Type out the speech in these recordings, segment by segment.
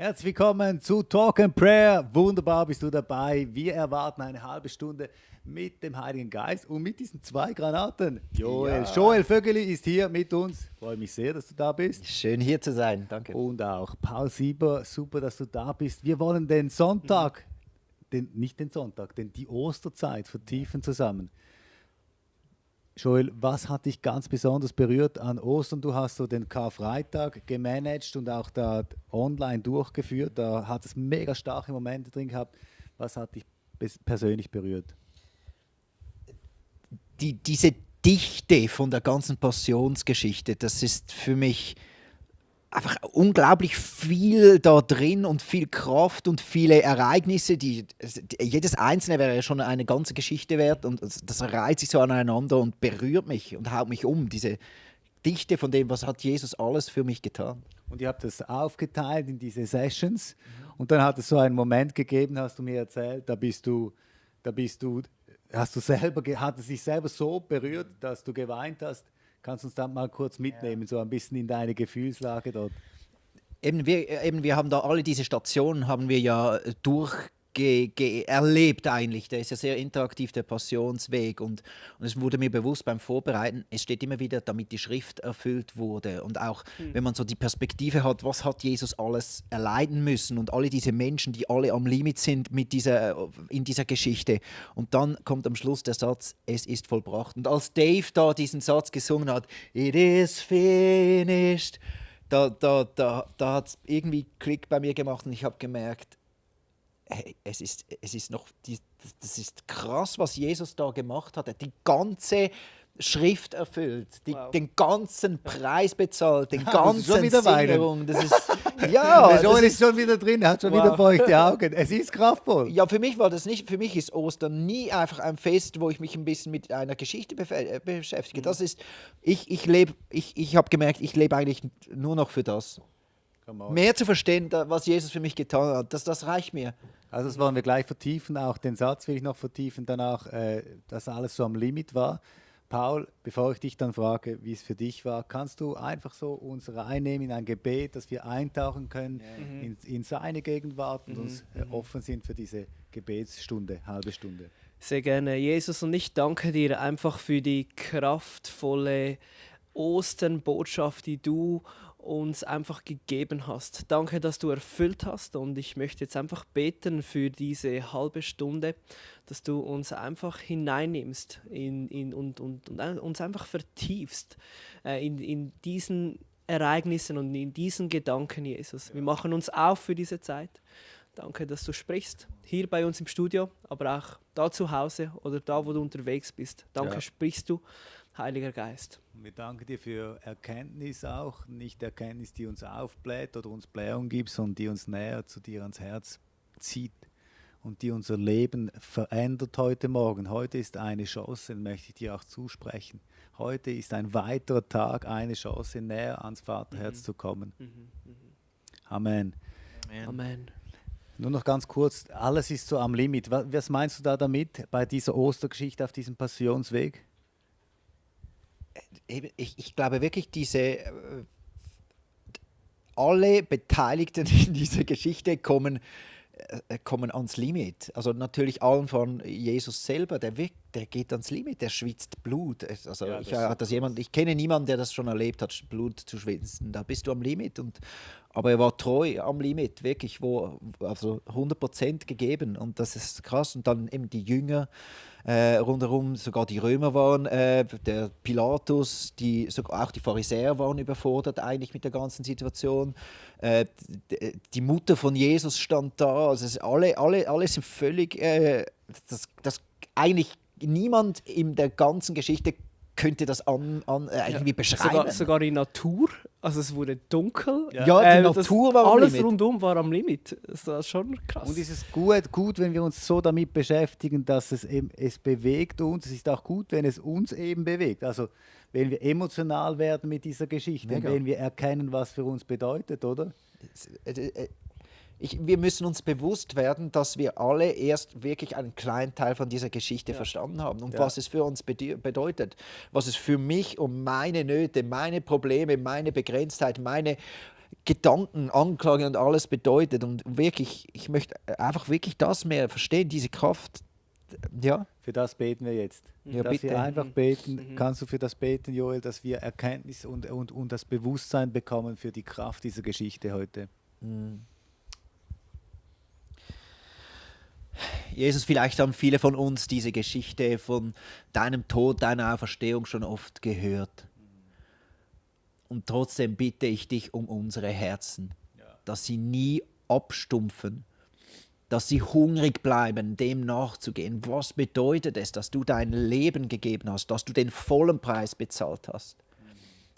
Herzlich willkommen zu Talk and Prayer. Wunderbar bist du dabei. Wir erwarten eine halbe Stunde mit dem Heiligen Geist und mit diesen zwei Granaten. Joel Vögeli ist hier mit uns. Freue mich sehr, dass du da bist. Schön hier zu sein, danke. Und auch Paul Sieber, super, dass du da bist. Wir wollen den Sonntag, nicht den Sonntag, denn die Osterzeit vertiefen zusammen. Joel, was hat dich ganz besonders berührt an Ostern? Du hast so den Karfreitag gemanagt und auch da online durchgeführt. Da hat es mega starke Momente drin gehabt. Was hat dich persönlich berührt? Diese Dichte von der ganzen Passionsgeschichte, das ist für mich einfach unglaublich viel da drin und viel Kraft und viele Ereignisse. Jedes einzelne wäre ja schon eine ganze Geschichte wert und das reiht sich so aneinander und berührt mich und haut mich um. Diese Dichte von dem, was hat Jesus alles für mich getan. Und ihr habt das aufgeteilt in diese Sessions und dann hat es so einen Moment gegeben, hast du mir erzählt, hat es dich selber so berührt, dass du geweint hast. Kannst du uns dann mal kurz mitnehmen, so ein bisschen in deine Gefühlslage dort? Wir haben da alle diese Stationen haben wir ja erlebt eigentlich. Der ist ja sehr interaktiv, der Passionsweg. Und es wurde mir bewusst beim Vorbereiten, es steht immer wieder, damit die Schrift erfüllt wurde. Und auch, wenn man so die Perspektive hat, was hat Jesus alles erleiden müssen und alle diese Menschen, die alle am Limit sind in dieser Geschichte. Und dann kommt am Schluss der Satz, es ist vollbracht. Und als Dave da diesen Satz gesungen hat, it is finished, da hat es irgendwie Klick bei mir gemacht und ich habe gemerkt, hey, es ist noch, das ist krass, was Jesus da gemacht hat. Er hat die ganze Schrift erfüllt, den ganzen Preis bezahlt, den ganzen Sicherung. Das ist, ja, Joel ist schon wieder drin, er hat schon wieder feuchte Augen. Es ist kraftvoll. Ja, für mich war das nicht, für mich ist Ostern nie einfach ein Fest, wo ich mich ein bisschen mit einer Geschichte beschäftige. Das ist, ich habe gemerkt, ich lebe eigentlich nur noch für das. Mehr zu verstehen, was Jesus für mich getan hat, das reicht mir. Also das wollen wir gleich vertiefen, auch den Satz will ich noch vertiefen danach, dass alles so am Limit war. Paul, bevor ich dich dann frage, wie es für dich war, kannst du einfach so uns reinnehmen in ein Gebet, dass wir eintauchen können in seine Gegenwart und uns offen sind für diese Gebetsstunde, halbe Stunde. Sehr gerne, Jesus, und ich danke dir einfach für die kraftvolle Osternbotschaft, die du uns einfach gegeben hast. Danke, dass du erfüllt hast, und ich möchte jetzt einfach beten für diese halbe Stunde, dass du uns einfach hineinnimmst und uns einfach vertiefst in diesen Ereignissen und in diesen Gedanken, Jesus. Wir machen uns auf für diese Zeit. Danke, dass du sprichst, hier bei uns im Studio, aber auch da zu Hause oder da, wo du unterwegs bist. Danke, sprichst du, Heiliger Geist. Wir danken dir für Erkenntnis auch, nicht Erkenntnis, die uns aufbläht oder uns Blähung gibt, sondern die uns näher zu dir ans Herz zieht und die unser Leben verändert heute Morgen. Heute ist eine Chance, möchte ich dir auch zusprechen. Heute ist ein weiterer Tag, eine Chance, näher ans Vaterherz zu kommen. Amen. Amen. Nur noch ganz kurz, alles ist so am Limit. Was meinst du da damit, bei dieser Ostergeschichte auf diesem Passionsweg? Ich glaube wirklich, alle Beteiligten in dieser Geschichte kommen ans Limit. Also natürlich allen von Jesus selber, der geht ans Limit, der schwitzt Blut. Also ich kenne niemanden, der das schon erlebt hat, Blut zu schwitzen. Da bist du am Limit. Aber er war treu am Limit, wirklich, also 100% gegeben. Und das ist krass. Und dann eben die Jünger rundherum, sogar die Römer waren, der Pilatus, sogar auch die Pharisäer waren überfordert eigentlich mit der ganzen Situation. Die Mutter von Jesus stand da. Also alle sind völlig, das eigentlich niemand in der ganzen Geschichte könnte das irgendwie beschreiben. Sogar die Natur, also es wurde dunkel. Ja, die Natur war am alles Limit. Rundum war am Limit. Das war schon krass. Und es ist gut, wenn wir uns so damit beschäftigen, dass es bewegt uns. Es ist auch gut, wenn es uns eben bewegt. Also wenn wir emotional werden mit dieser Geschichte, wenn wir erkennen, was für uns bedeutet, oder? Wir müssen uns bewusst werden, dass wir alle erst wirklich einen kleinen Teil von dieser Geschichte verstanden haben und was es für uns bedeutet, was es für mich und meine Nöte, meine Probleme, meine Begrenztheit, meine Gedanken, Anklage und alles bedeutet. Und wirklich, ich möchte einfach wirklich das mehr verstehen, diese Kraft. Ja, Für das beten wir jetzt. ja Dass bitte. wir einfach beten. Kannst du für das beten, Joel, dass wir Erkenntnis und das Bewusstsein bekommen für die Kraft dieser Geschichte heute? Jesus, vielleicht haben viele von uns diese Geschichte von deinem Tod, deiner Auferstehung schon oft gehört. Und trotzdem bitte ich dich um unsere Herzen, dass sie nie abstumpfen, dass sie hungrig bleiben, dem nachzugehen. Was bedeutet es, dass du dein Leben gegeben hast, dass du den vollen Preis bezahlt hast?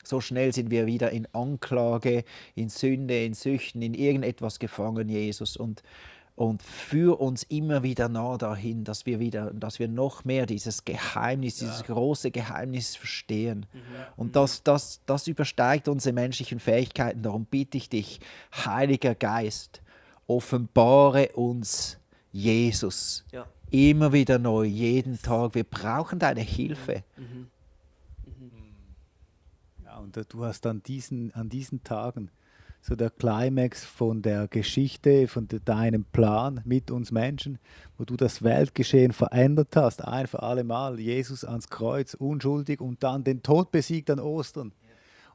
So schnell sind wir wieder in Anklage, in Sünde, in Süchten, in irgendetwas gefangen, Jesus. Und führ uns immer wieder nah dahin, dass wir noch mehr dieses Geheimnis, dieses große Geheimnis verstehen. Und das übersteigt unsere menschlichen Fähigkeiten. Darum bitte ich dich, Heiliger Geist, offenbare uns Jesus. Ja. Immer wieder neu, jeden Tag. Wir brauchen deine Hilfe. Ja, und du hast an diesen Tagen so der Climax von der Geschichte, von deinem Plan mit uns Menschen, wo du das Weltgeschehen verändert hast, ein für alle Mal, Jesus ans Kreuz, unschuldig und dann den Tod besiegt an Ostern.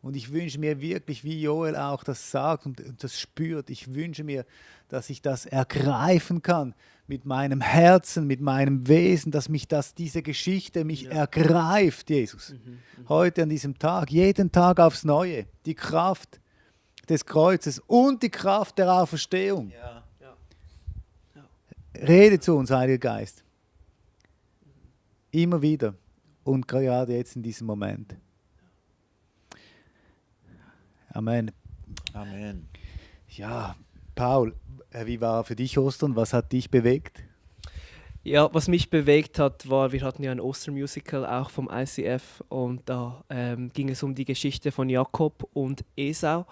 Und ich wünsche mir wirklich, wie Joel auch das sagt und das spürt, ich wünsche mir, dass ich das ergreifen kann mit meinem Herzen, mit meinem Wesen, dass diese Geschichte mich ergreift, Jesus. Heute an diesem Tag, jeden Tag aufs Neue, die Kraft des Kreuzes und die Kraft der Auferstehung. Rede zu uns, Heiliger Geist. Immer wieder und gerade jetzt in diesem Moment. Amen. Amen. Ja, Paul, wie war für dich Ostern? Was hat dich bewegt? Ja, was mich bewegt hat, war, wir hatten ja ein Ostermusical auch vom ICF und da ging es um die Geschichte von Jakob und Esau.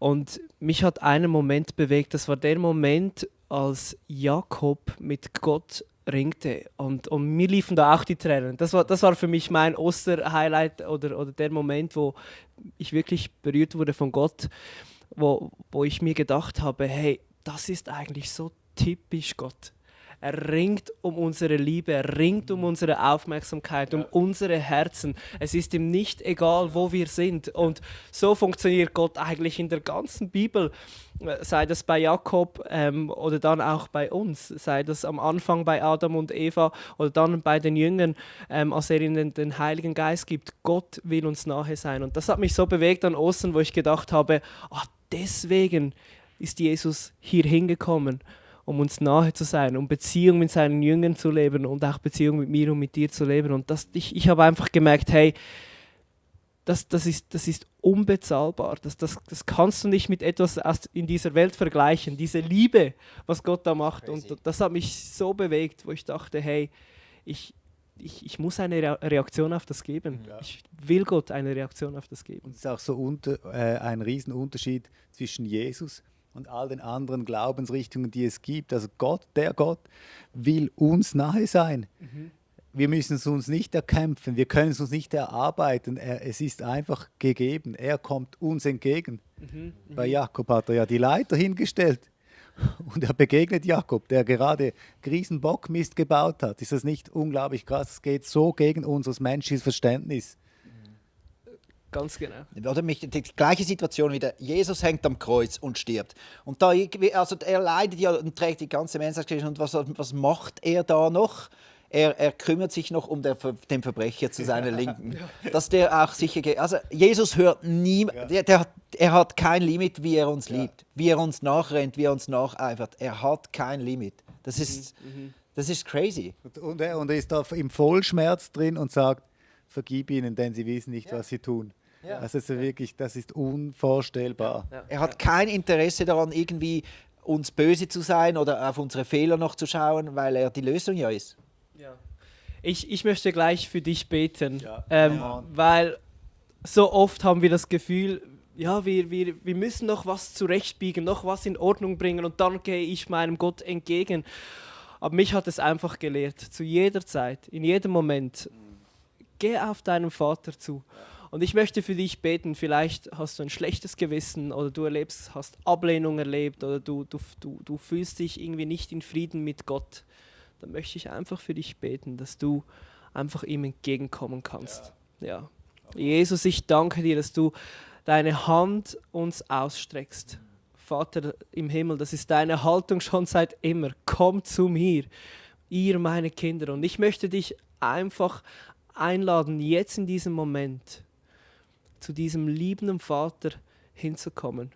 Und mich hat einen Moment bewegt, das war der Moment, als Jakob mit Gott ringte und mir liefen da auch die Tränen. Das war für mich mein Oster-Highlight oder der Moment, wo ich wirklich berührt wurde von Gott, wo ich mir gedacht habe, hey, das ist eigentlich so typisch Gott. Er ringt um unsere Liebe, er ringt um unsere Aufmerksamkeit, um unsere Herzen. Es ist ihm nicht egal, wo wir sind. Und so funktioniert Gott eigentlich in der ganzen Bibel. Sei das bei Jakob oder dann auch bei uns. Sei das am Anfang bei Adam und Eva oder dann bei den Jüngern, als er ihnen den Heiligen Geist gibt. Gott will uns nahe sein. Und das hat mich so bewegt an Ostern, wo ich gedacht habe, deswegen ist Jesus hier hingekommen, um uns nahe zu sein, um Beziehung mit seinen Jüngern zu leben und auch Beziehung mit mir und mit dir zu leben. Und ich habe einfach gemerkt, hey, das ist unbezahlbar. Das kannst du nicht mit etwas in dieser Welt vergleichen. Diese Liebe, was Gott da macht. Crazy. Und das hat mich so bewegt, wo ich dachte, hey, ich muss eine Reaktion auf das geben. Ja. Ich will Gott eine Reaktion auf das geben. Und es ist auch so ein Riesenunterschied zwischen Jesus und all den anderen Glaubensrichtungen, die es gibt. Also der Gott will uns nahe sein. Wir müssen es uns nicht erkämpfen, wir können es uns nicht erarbeiten. Es ist einfach gegeben. Er kommt uns entgegen. Bei Jakob hat er ja die Leiter hingestellt und er begegnet Jakob, der gerade Riesenbockmist gebaut hat. Ist das nicht unglaublich krass? Es geht so gegen unser menschliches Verständnis. Ganz genau. Oder die gleiche Situation wieder. Jesus hängt am Kreuz und stirbt. Und da irgendwie, also er leidet ja und trägt die ganze Menschheitsgeschichte. Und was macht er da noch? Er kümmert sich noch um den Verbrecher zu seiner Linken. Dass der auch sicher geht. Also Jesus hört nie, er hat kein Limit, wie er uns liebt. Wie er uns nachrennt, wie er uns nacheifert. Er hat kein Limit. Das ist crazy. Und er ist da im Vollschmerz drin und sagt, vergib ihnen, denn sie wissen nicht, was sie tun. Ja. Also wirklich, das ist unvorstellbar. Er hat kein Interesse daran, irgendwie uns böse zu sein oder auf unsere Fehler noch zu schauen, weil er die Lösung ja ist. Ja. Ich möchte gleich für dich beten, Ja. weil so oft haben wir das Gefühl, ja, wir müssen noch was zurechtbiegen, noch was in Ordnung bringen und dann gehe ich meinem Gott entgegen. Aber mich hat es einfach gelehrt, zu jeder Zeit, in jedem Moment, geh auf deinen Vater zu. Und ich möchte für dich beten, vielleicht hast du ein schlechtes Gewissen oder du hast Ablehnung erlebt oder du fühlst dich irgendwie nicht in Frieden mit Gott. Dann möchte ich einfach für dich beten, dass du einfach ihm entgegenkommen kannst. Ja. Jesus, ich danke dir, dass du deine Hand uns ausstreckst. Vater im Himmel, das ist deine Haltung schon seit immer. Komm zu mir, ihr meine Kinder. Und ich möchte dich einfach einladen, jetzt in diesem Moment zu diesem liebenden Vater hinzukommen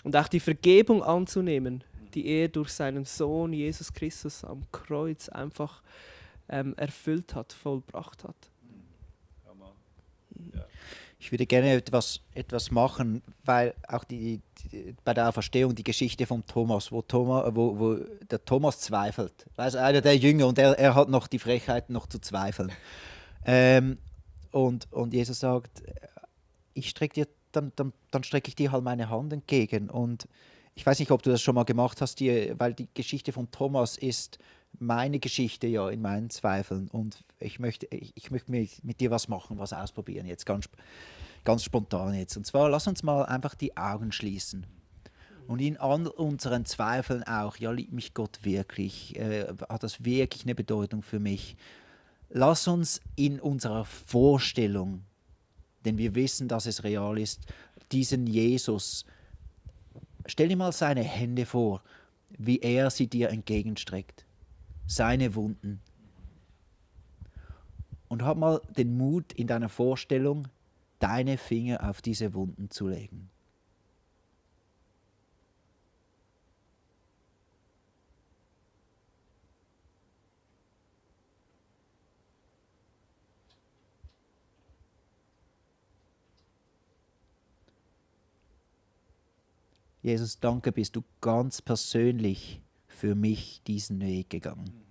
und auch die Vergebung anzunehmen, die er durch seinen Sohn Jesus Christus am Kreuz einfach erfüllt hat, vollbracht hat. Ich würde gerne etwas machen, weil auch bei der Auferstehung die Geschichte von Thomas, wo der Thomas zweifelt. Also einer der Jünger und er hat noch die Frechheit, noch zu zweifeln. Und Jesus sagt, dann strecke ich dir halt meine Hand entgegen. Und ich weiß nicht, ob du das schon mal gemacht hast, weil die Geschichte von Thomas ist meine Geschichte ja in meinen Zweifeln. Und ich möchte mit dir was machen, was ausprobieren jetzt, ganz spontan jetzt. Und zwar, lass uns mal einfach die Augen schließen. Und in all unseren Zweifeln auch, ja, liebt mich Gott wirklich? Hat das wirklich eine Bedeutung für mich? Lass uns in unserer Vorstellung, denn wir wissen, dass es real ist, diesen Jesus, stell dir mal seine Hände vor, wie er sie dir entgegenstreckt. Seine Wunden. Und hab mal den Mut in deiner Vorstellung, deine Finger auf diese Wunden zu legen. Jesus, danke, bist du ganz persönlich für mich diesen Weg gegangen.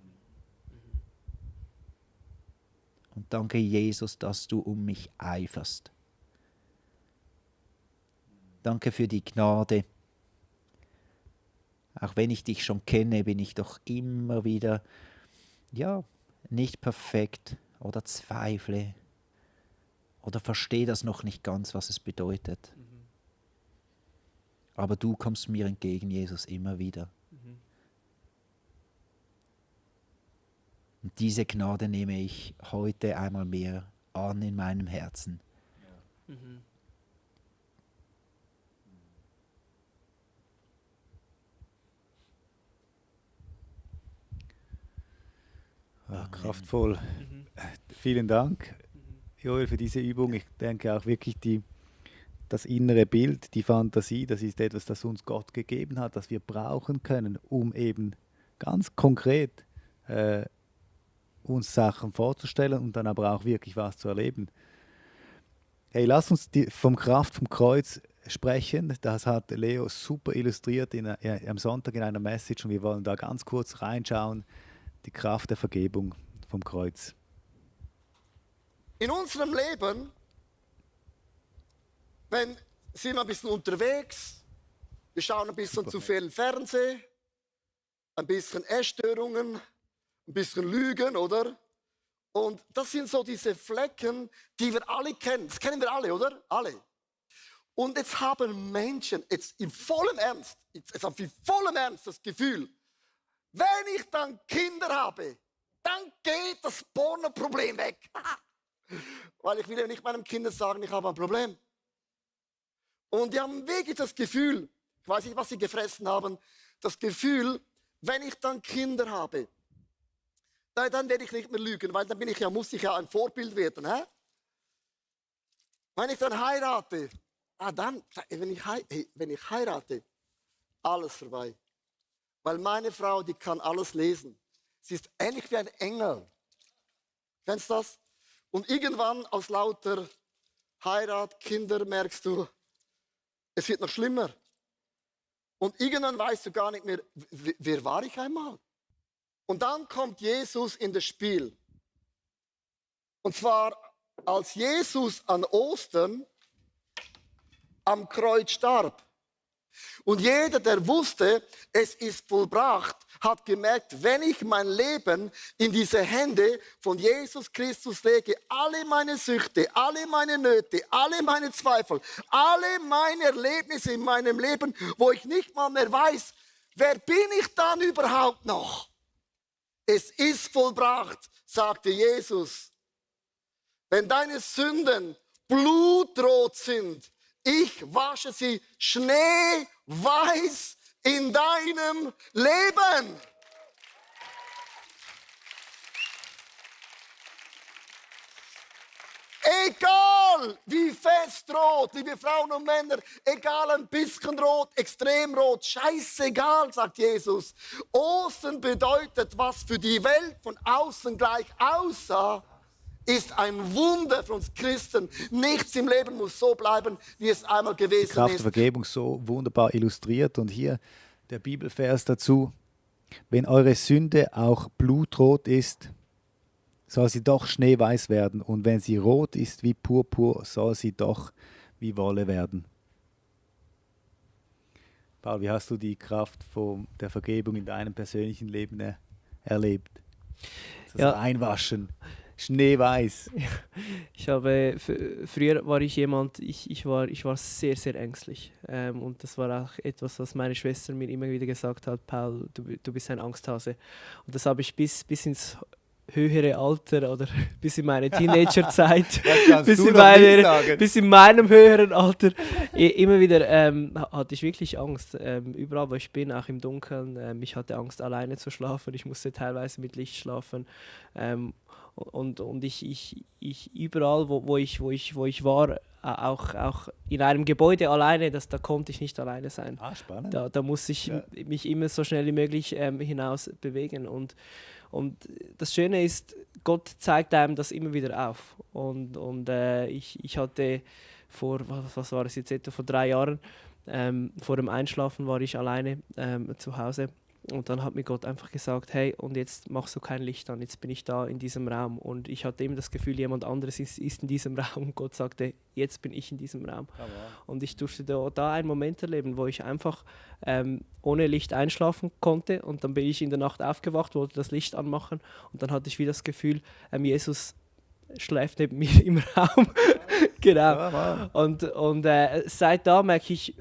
Und danke, Jesus, dass du um mich eiferst. Danke für die Gnade. Auch wenn ich dich schon kenne, bin ich doch immer wieder, ja, nicht perfekt oder zweifle oder verstehe das noch nicht ganz, was es bedeutet. Aber du kommst mir entgegen, Jesus, immer wieder. Und diese Gnade nehme ich heute einmal mehr an in meinem Herzen. Ja, kraftvoll. Vielen Dank, Joel, für diese Übung. Ich denke auch wirklich, das innere Bild, die Fantasie, das ist etwas, das uns Gott gegeben hat, das wir brauchen können, um eben ganz konkret uns Sachen vorzustellen und dann aber auch wirklich was zu erleben. Hey, lass uns vom Kraft vom Kreuz sprechen. Das hat Leo super illustriert am Sonntag in einer Message und wir wollen da ganz kurz reinschauen. Die Kraft der Vergebung vom Kreuz. In unserem Leben, wenn sind wir ein bisschen unterwegs, wir schauen ein bisschen zu viel Fernsehen, ein bisschen Essstörungen, ein bisschen Lügen, oder? Und das sind so diese Flecken, die wir alle kennen. Das kennen wir alle, oder? Alle. Und jetzt haben Menschen, jetzt in vollem Ernst, das Gefühl, wenn ich dann Kinder habe, dann geht das Porno-Problem weg. Weil ich will ja nicht meinem Kind sagen, ich habe ein Problem. Und die haben wirklich das Gefühl, ich weiß nicht, was sie gefressen haben, das Gefühl, wenn ich dann Kinder habe, dann werde ich nicht mehr lügen, weil dann muss ich ja ein Vorbild werden. Hä? Wenn ich dann heirate, wenn ich heirate, alles vorbei. Weil meine Frau, die kann alles lesen. Sie ist ähnlich wie ein Engel. Kennst du das? Und irgendwann aus lauter Heirat, Kinder, merkst du, es wird noch schlimmer. Und irgendwann weißt du gar nicht mehr, wer war ich einmal? Und dann kommt Jesus in das Spiel. Und zwar, als Jesus an Ostern am Kreuz starb, Und jeder, der wusste, es ist vollbracht, hat gemerkt, wenn ich mein Leben in diese Hände von Jesus Christus lege, alle meine Süchte, alle meine Nöte, alle meine Zweifel, alle meine Erlebnisse in meinem Leben, wo ich nicht mal mehr weiß, wer bin ich dann überhaupt noch? Es ist vollbracht, sagte Jesus. Wenn deine Sünden blutrot sind, ich wasche sie schneeweiß in deinem Leben. Egal wie fest rot, liebe Frauen und Männer, egal ein bisschen rot, extrem rot, scheißegal, sagt Jesus. Ostern bedeutet, was für die Welt von außen gleich aussah, ist ein Wunder für uns Christen. Nichts im Leben muss so bleiben, wie es einmal gewesen Die Kraft der ist. Vergebung so wunderbar illustriert. Und hier der Bibelvers dazu. Wenn eure Sünde auch blutrot ist, soll sie doch schneeweiß werden. Und wenn sie rot ist wie Purpur, soll sie doch wie Wolle werden. Paul, wie hast du die Kraft der Vergebung in deinem persönlichen Leben erlebt? Das Einwaschen. Schneeweiß. Ich habe, früher war ich jemand, ich war sehr, sehr ängstlich. Und das war auch etwas, was meine Schwester mir immer wieder gesagt hat: Paul, du bist ein Angsthase. Und das habe ich bis ins höhere Alter oder bis in meine Teenagerzeit, bis in meinem höheren Alter, immer wieder hatte ich wirklich Angst. Überall, wo ich bin, auch im Dunkeln. Ich hatte Angst, alleine zu schlafen. Ich musste teilweise mit Licht schlafen. Und ich überall, wo ich war, auch in einem Gebäude alleine, da konnte ich nicht alleine sein. Spannend. Da musste ich mich immer so schnell wie möglich hinaus bewegen. Und das Schöne ist, Gott zeigt einem das immer wieder auf. Und ich hatte was war es jetzt, etwa vor 3 Jahren, vor dem Einschlafen war ich alleine zu Hause. Und dann hat mir Gott einfach gesagt: Hey, und jetzt machst du kein Licht an, jetzt bin ich da in diesem Raum. Und ich hatte immer das Gefühl, jemand anderes ist in diesem Raum. Und Gott sagte: Jetzt bin ich in diesem Raum. Oh, wow. Und ich durfte da einen Moment erleben, wo ich einfach ohne Licht einschlafen konnte. Und dann bin ich in der Nacht aufgewacht, wollte das Licht anmachen. Und dann hatte ich wieder das Gefühl, Jesus schläft neben mir im Raum. Genau. Oh, wow. Und seit da merke ich,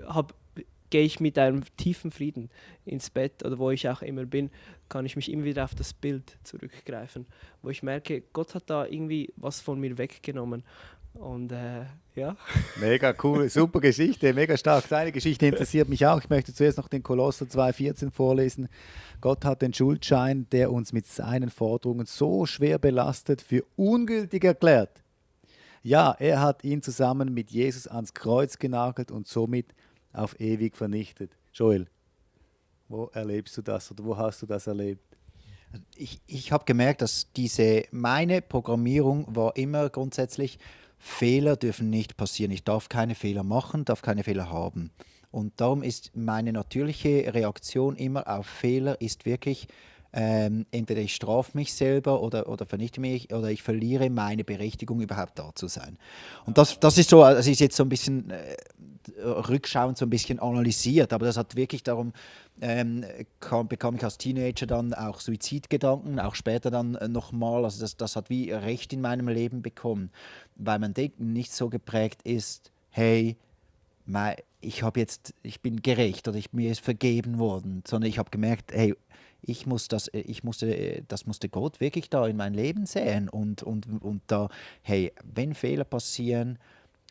gehe ich mit einem tiefen Frieden ins Bett oder wo ich auch immer bin, kann ich mich immer wieder auf das Bild zurückgreifen, wo ich merke, Gott hat da irgendwie was von mir weggenommen. Und ja. Mega cool, super Geschichte, mega stark. Deine Geschichte interessiert mich auch. Ich möchte zuerst noch den Kolosser 2,14 vorlesen. Gott hat den Schuldschein, der uns mit seinen Forderungen so schwer belastet, für ungültig erklärt. Ja, er hat ihn zusammen mit Jesus ans Kreuz genagelt und somit auf ewig vernichtet. Joel, wo erlebst du das oder wo hast du das erlebt? Ich habe gemerkt, dass meine Programmierung war immer grundsätzlich, Fehler dürfen nicht passieren. Ich darf keine Fehler machen, darf keine Fehler haben. Und darum ist meine natürliche Reaktion immer auf Fehler ist wirklich, entweder ich strafe mich selber oder vernichte mich oder ich verliere meine Berechtigung, überhaupt da zu sein. Und das ist jetzt so ein bisschen rückschauend so ein bisschen analysiert, aber das hat wirklich darum, bekam ich als Teenager dann auch Suizidgedanken, auch später dann nochmal, also das hat wie Recht in meinem Leben bekommen, weil mein Denken nicht so geprägt ist, hey, ich bin gerecht oder mir ist vergeben worden, sondern ich habe gemerkt, hey, das musste Gott wirklich da in mein Leben sehen und da, hey, wenn Fehler passieren,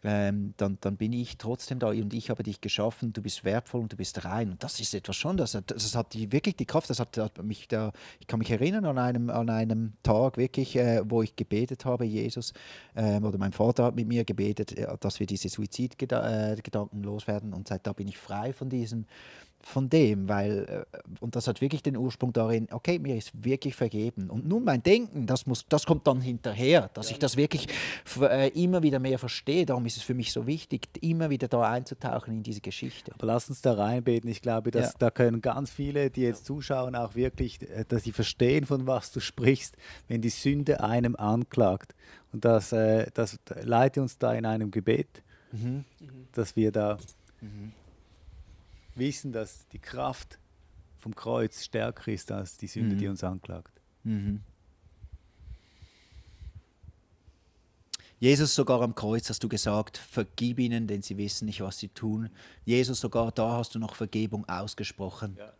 dann bin ich trotzdem da und ich habe dich geschaffen, du bist wertvoll und du bist rein. Und das ist etwas schon, das hat wirklich die Kraft, hat mich da, ich kann mich erinnern an einem Tag wirklich, wo ich gebetet habe, Jesus, oder mein Vater hat mit mir gebetet, dass wir diese Suizidgedanken loswerden und seit da bin ich frei von dem, weil, und das hat wirklich den Ursprung darin, okay, mir ist wirklich vergeben. Und nun mein Denken, das kommt dann hinterher, dass ich das wirklich immer wieder mehr verstehe. Darum ist es für mich so wichtig, immer wieder da einzutauchen in diese Geschichte. Aber lass uns da reinbeten. Ich glaube, dass da können ganz viele, die jetzt zuschauen, auch wirklich, dass sie verstehen, von was du sprichst, wenn die Sünde einem anklagt. Und das leite uns da in einem Gebet, dass wir da... wissen, dass die Kraft vom Kreuz stärker ist als die Sünde, die uns anklagt. Mhm. Jesus, sogar am Kreuz hast du gesagt, vergib ihnen, denn sie wissen nicht, was sie tun. Jesus, sogar da hast du noch Vergebung ausgesprochen. Ja.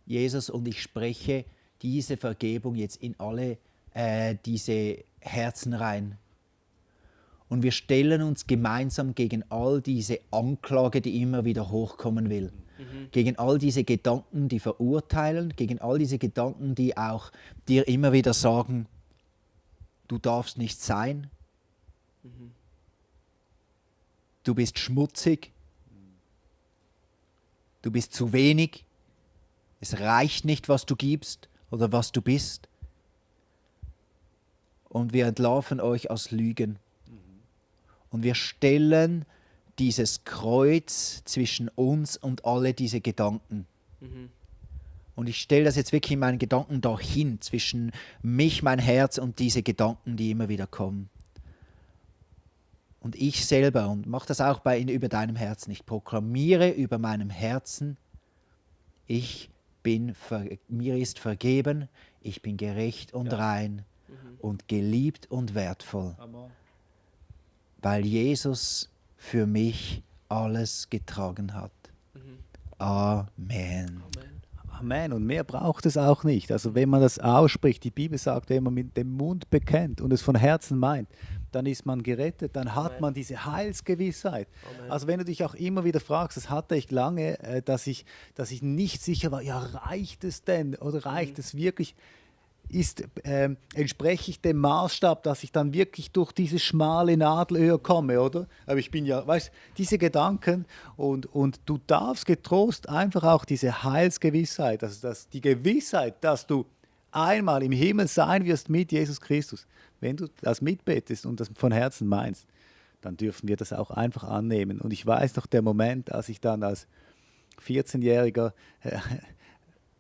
Jesus, und ich spreche diese Vergebung jetzt in alle diese Herzen rein. Und wir stellen uns gemeinsam gegen all diese Anklage, die immer wieder hochkommen will. Gegen all diese Gedanken, die verurteilen, gegen all diese Gedanken, die auch dir immer wieder sagen, du darfst nicht sein. Du bist schmutzig. Du bist zu wenig. Es reicht nicht, was du gibst oder was du bist. Und wir entlarven euch als Lügen. Und wir stellen dieses Kreuz zwischen uns und alle diese Gedanken. Und ich stelle das jetzt wirklich in meinen Gedanken dahin, zwischen mich, mein Herz und diese Gedanken, die immer wieder kommen. Und ich selber, und mach das auch über deinem Herzen, ich proklamiere über meinem Herzen, mir ist vergeben, ich bin gerecht und rein und geliebt und wertvoll, weil Jesus für mich alles getragen hat. Amen. Amen. Und mehr braucht es auch nicht. Also wenn man das ausspricht, die Bibel sagt, wenn man mit dem Mund bekennt und es von Herzen meint, dann ist man gerettet, dann hat man diese Heilsgewissheit. Amen. Also wenn du dich auch immer wieder fragst, das hatte ich lange, dass ich nicht sicher war, ja, reicht es denn oder reicht es wirklich? Entspreche ich dem Maßstab, dass ich dann wirklich durch dieses schmale Nadelöhr komme, oder? Aber ich bin ja, weißt, diese Gedanken und du darfst getrost einfach auch diese Heilsgewissheit, also die Gewissheit, dass du einmal im Himmel sein wirst mit Jesus Christus. Wenn du das mitbetest und das von Herzen meinst, dann dürfen wir das auch einfach annehmen. Und ich weiß noch der Moment, als ich dann als 14-Jähriger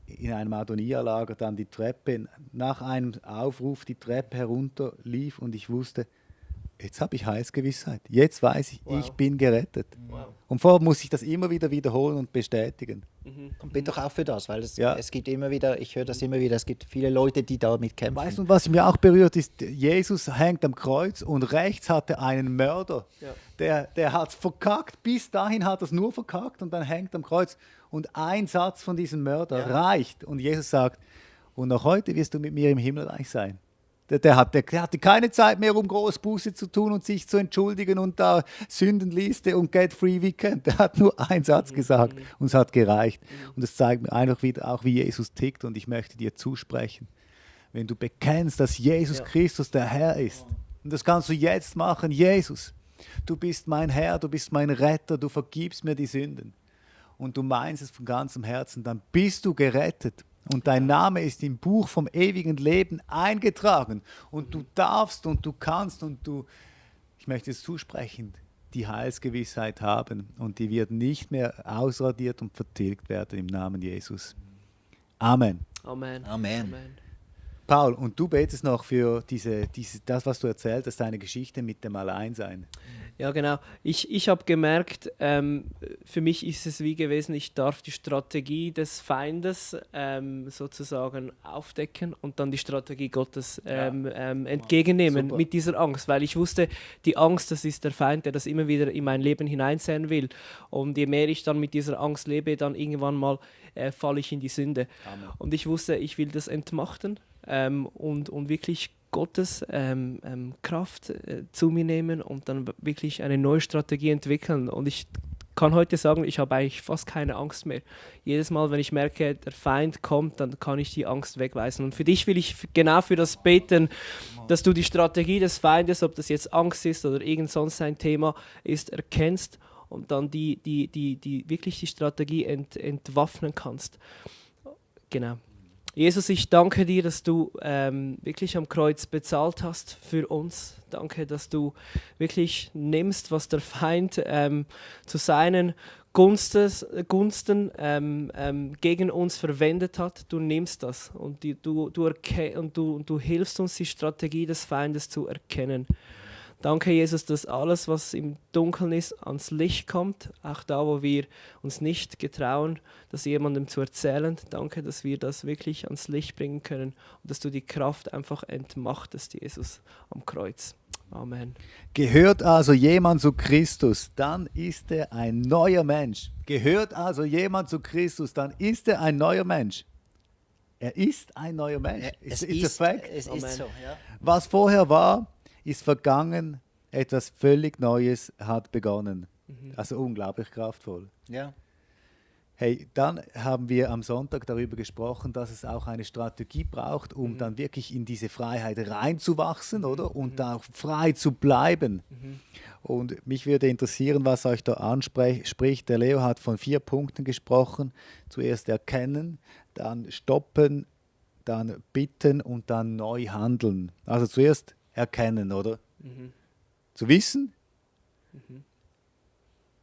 in einem Adonia-Lager dann die Treppe, nach einem Aufruf die Treppe herunter lief und ich wusste, jetzt habe ich Heilsgewissheit. Jetzt weiß ich, ich bin gerettet. Wow. Und vorher muss ich das immer wieder wiederholen und bestätigen. Und bin doch auch für das, weil es gibt immer wieder, ich höre das immer wieder, es gibt viele Leute, die damit kämpfen. Weißt du, was mich auch berührt ist, Jesus hängt am Kreuz und rechts hat er einen Mörder. Ja. Der hat es verkackt, bis dahin hat er es nur verkackt und dann hängt am Kreuz. Und ein Satz von diesem Mörder reicht. Und Jesus sagt, und noch heute wirst du mit mir im Himmelreich sein. Der hatte keine Zeit mehr, um Großbuße zu tun und sich zu entschuldigen und da Sündenliste und Get Free Weekend. Der hat nur einen Satz gesagt und es hat gereicht. Und das zeigt mir einfach wieder auch, wie Jesus tickt und ich möchte dir zusprechen. Wenn du bekennst, dass Jesus Christus der Herr ist, und das kannst du jetzt machen, Jesus, du bist mein Herr, du bist mein Retter, du vergibst mir die Sünden. Und du meinst es von ganzem Herzen, dann bist du gerettet. Und dein Name ist im Buch vom ewigen Leben eingetragen. Und du darfst und du kannst und ich möchte es zusprechen, die Heilsgewissheit haben. Und die wird nicht mehr ausradiert und vertilgt werden im Namen Jesus. Amen. Amen. Amen. Paul, und du betest noch für das, was du erzählt hast, deine Geschichte mit dem Alleinsein. Ja, genau. Ich habe gemerkt, für mich ist es wie gewesen, ich darf die Strategie des Feindes sozusagen aufdecken und dann die Strategie Gottes entgegennehmen Super. mit dieser Angst, weil ich wusste, die Angst, das ist der Feind, der das immer wieder in mein Leben hineinsehen will. Und je mehr ich dann mit dieser Angst lebe, dann irgendwann mal falle ich in die Sünde. Amen. Und ich wusste, ich will das entmachten und wirklich Gottes Kraft zu mir nehmen und dann wirklich eine neue Strategie entwickeln. Und ich kann heute sagen, ich habe eigentlich fast keine Angst mehr. Jedes Mal, wenn ich merke, der Feind kommt, dann kann ich die Angst wegweisen. Und für dich will ich genau für das beten, dass du die Strategie des Feindes, ob das jetzt Angst ist oder irgend sonst ein Thema ist, erkennst und dann die wirklich die Strategie entwaffnen kannst. Genau. Jesus, ich danke dir, dass du wirklich am Kreuz bezahlt hast für uns. Danke, dass du wirklich nimmst, was der Feind zu seinen Gunsten gegen uns verwendet hat. Du nimmst das und du hilfst uns, die Strategie des Feindes zu erkennen. Danke, Jesus, dass alles, was im Dunkeln ist, ans Licht kommt. Auch da, wo wir uns nicht getrauen, das jemandem zu erzählen. Danke, dass wir das wirklich ans Licht bringen können und dass du die Kraft einfach entmachtest, Jesus, am Kreuz. Amen. Gehört also jemand zu Christus, dann ist er ein neuer Mensch. Gehört also jemand zu Christus, dann ist er ein neuer Mensch. Er ist ein neuer Mensch. Es It's a fact. es Amen. ist so, ja. Was vorher war, ist vergangen. Etwas völlig Neues hat begonnen. Also unglaublich kraftvoll. Ja. Hey, dann haben wir am Sonntag darüber gesprochen, dass es auch eine Strategie braucht, um dann wirklich in diese Freiheit reinzuwachsen, oder? Und da auch frei zu bleiben. Und mich würde interessieren, was euch da anspricht. Der Leo hat von 4 Punkten gesprochen. Zuerst erkennen, dann stoppen, dann bitten und dann neu handeln. Also zuerst erkennen, oder? Zu wissen,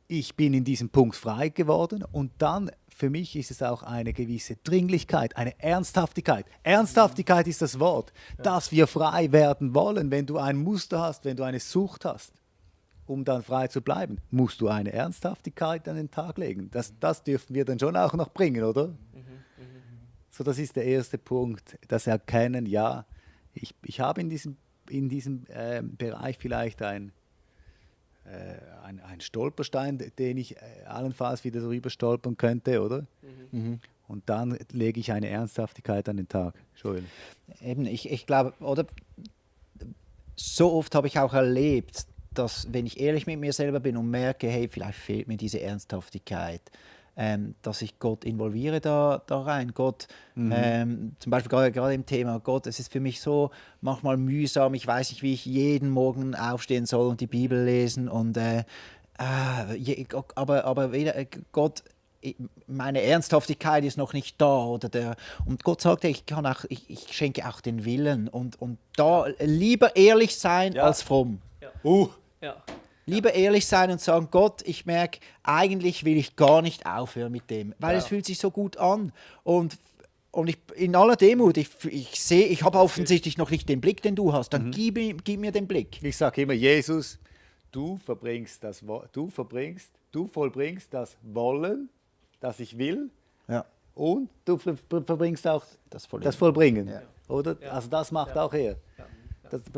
ich bin in diesem Punkt frei geworden, und dann für mich ist es auch eine gewisse Dringlichkeit, eine Ernsthaftigkeit. Ernsthaftigkeit ist das Wort, dass wir frei werden wollen. Wenn du ein Muster hast, wenn du eine Sucht hast, um dann frei zu bleiben, musst du eine Ernsthaftigkeit an den Tag legen. Das dürfen wir dann schon auch noch bringen, oder? So, das ist der erste Punkt, das Erkennen, ja, ich habe in diesem Bereich vielleicht ein Stolperstein, den ich allenfalls wieder drüber stolpern könnte, oder? Und dann lege ich eine Ernsthaftigkeit an den Tag. Joel. Eben, ich glaube, oder so oft habe ich auch erlebt, dass, wenn ich ehrlich mit mir selber bin und merke, hey, vielleicht fehlt mir diese Ernsthaftigkeit, dass ich Gott involviere da rein. Gott, zum Beispiel gerade im Thema Gott, es ist für mich so manchmal mühsam, ich weiß nicht, wie ich jeden Morgen aufstehen soll und die Bibel lesen, und aber weder Gott, meine Ernsthaftigkeit ist noch nicht da, und Gott sagte, ich schenke auch den Willen, und da lieber ehrlich sein als fromm. Ja. Lieber ehrlich sein und sagen, Gott, ich merke, eigentlich will ich gar nicht aufhören mit dem, weil es fühlt sich so gut an. Und ich, in aller Demut, ich sehe, ich habe offensichtlich noch nicht den Blick, den du hast, dann gib mir den Blick. Ich sage immer, Jesus, du vollbringst das Wollen, das ich will, Ja. und du verbringst auch Das das Vollbringen. Ja. Oder? Also das macht auch er.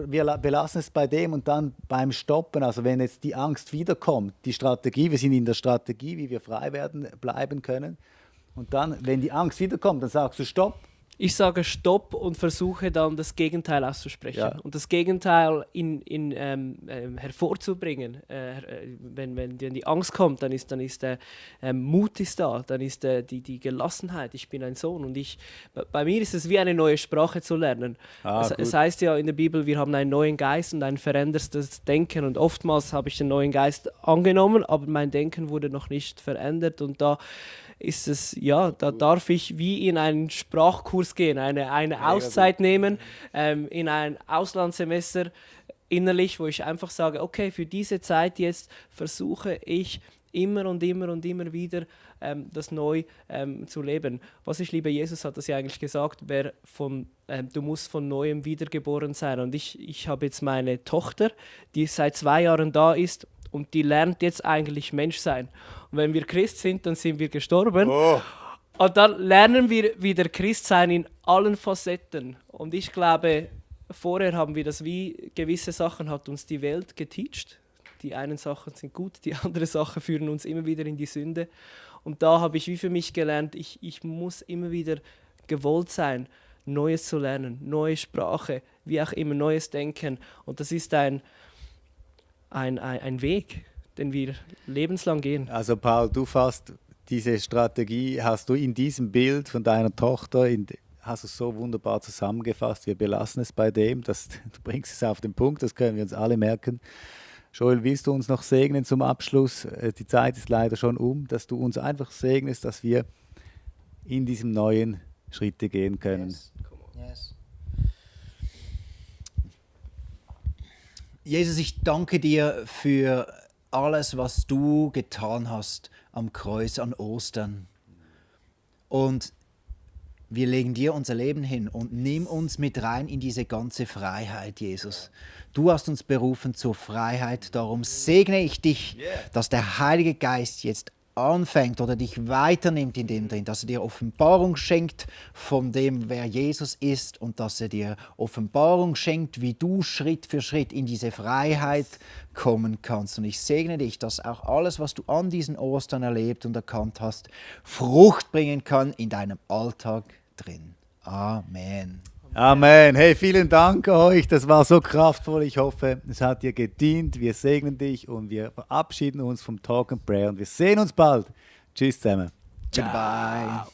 Wir belassen es bei dem, und dann beim Stoppen, also wenn jetzt die Angst wiederkommt, die Strategie, wir sind in der Strategie, wie wir frei bleiben können, und dann, wenn die Angst wiederkommt, dann sagst du Stopp. Ich sage Stopp und versuche dann das Gegenteil auszusprechen. Ja. Und das Gegenteil hervorzubringen. Wenn die Angst kommt, dann ist Mut ist da, dann ist die Gelassenheit. Ich bin ein Sohn, und bei mir ist es wie eine neue Sprache zu lernen. Es heißt ja in der Bibel, wir haben einen neuen Geist und ein verändertes Denken. Und oftmals habe ich den neuen Geist angenommen, aber mein Denken wurde noch nicht verändert. Und da ist es, ja, da darf ich wie in einen Sprachkurs gehen, eine Auszeit nehmen, in ein Auslandssemester innerlich, wo ich einfach sage, okay, für diese Zeit jetzt versuche ich immer und immer und immer wieder das neu zu leben. Was ich liebe, Jesus hat das ja eigentlich gesagt, du musst von Neuem wiedergeboren sein. Und ich habe jetzt meine Tochter, die seit 2 Jahren da ist, und die lernt jetzt eigentlich Mensch sein. Und wenn wir Christ sind, dann sind wir gestorben. Oh. Und dann lernen wir wieder Christ sein in allen Facetten. Und ich glaube, vorher haben wir das, wie gewisse Sachen hat uns die Welt geteacht. Die einen Sachen sind gut, die anderen Sachen führen uns immer wieder in die Sünde. Und da habe ich wie für mich gelernt, ich muss immer wieder gewollt sein, Neues zu lernen, neue Sprache, wie auch immer, neues Denken. Und das ist ein Weg, den wir lebenslang gehen. Also Paul, du fasst diese Strategie, hast du in diesem Bild von deiner Tochter, hast du es so wunderbar zusammengefasst. Wir belassen es bei dem, du bringst es auf den Punkt, das können wir uns alle merken. Joel, willst du uns noch segnen zum Abschluss? Die Zeit ist leider schon dass du uns einfach segnest, dass wir in diesem neuen Schritte gehen können. Yes. Jesus, ich danke dir für alles, was du getan hast am Kreuz an Ostern. Und wir legen dir unser Leben hin und nimm uns mit rein in diese ganze Freiheit, Jesus. Du hast uns berufen zur Freiheit, darum segne ich dich, dass der Heilige Geist jetzt anfängt oder dich weiternimmt in dem drin, dass er dir Offenbarung schenkt von dem, wer Jesus ist und dass er dir Offenbarung schenkt, wie du Schritt für Schritt in diese Freiheit kommen kannst. Und ich segne dich, dass auch alles, was du an diesen Ostern erlebt und erkannt hast, Frucht bringen kann in deinem Alltag drin. Amen. Amen. Hey, vielen Dank euch. Das war so kraftvoll. Ich hoffe, es hat dir gedient. Wir segnen dich und wir verabschieden uns vom Talk and Prayer und wir sehen uns bald. Tschüss zusammen. Goodbye.